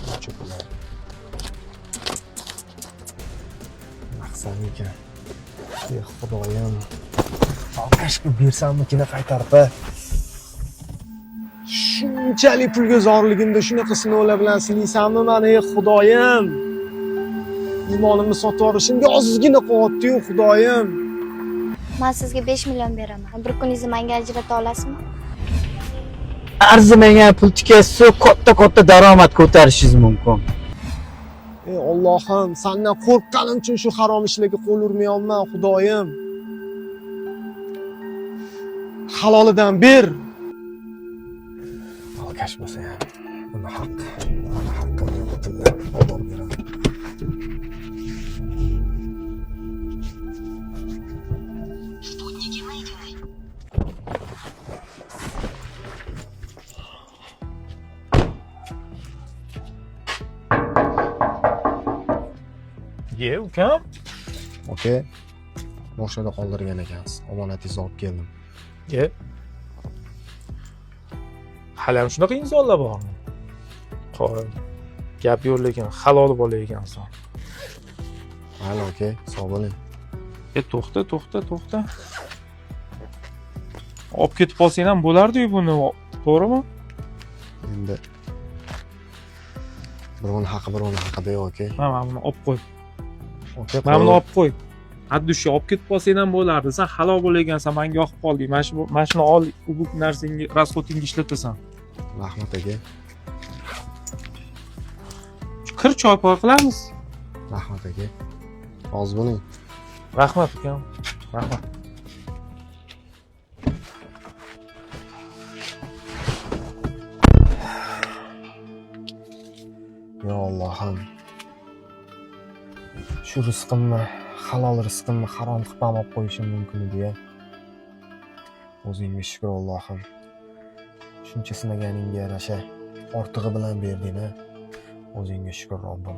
Shuncha pul. Maqsad ekan. Ey Xudoyim. Alkash qilib bersammikin qaytarib. Shunchalik pulga zorligimda shunaqa sinovlar bilan sinaysanmi mani, ey Xudoyim? Iymonimni sotib yuborishimga ozgina qolyapti-yu, Xudoyim. Man sizga 5 million beraman. Bir kuningizni menga ajrata olasizmi? Arzimagan pul tikasiz, katta-katta daromad ko'tarishingiz mumkin. Ey Allohim, sendan qo'rqqanim uchun shu harom ishlarga qo'l urmayapman, Xudoyim. Halolidan ber. Alkash bo'lsa ham uni haq, uni haqqini yo'qotib olib beraman. Ye, ukam. Aka, boshida qoldirgan ekansiz. Omonatingizni olib keldim. Ye. Hali ham shunaqa insonlar bormi? Qo'y. Gap yo'q, lekin halol bola ekansan. Mayli aka, sog' bo'ling. E, to'xta, to'xta, to'xta. Olib ketib qolsang ham bo'lardi-yu buni, to'g'rimi? Endi birovni haqi birovni haqida yo'q aka. Mana buni olib qo'y. Aka, Mana buni olib qo'y. Haddusha olib ketib qolsang ham bo'lardi. Sen halol bola ekansan, menga yoqib qolding. Mana shu, mana shuni ol, bu narsangga, расход ingga ishlatasan. Rahmat aka. Kir, choy poy qilamiz. Rahmat aka. Rozi bo'ling. Rahmat ukam. Rahmat. Yo Allohim. Shu rizqimni, halol rizqimni harom qilib ham olib qo'yishim mumkin edi-ya. O'zingga shukr Allohim. Shuncha sinaganingga yarasha ortig'i bilan berding-a. O'zingga shukr Robbim.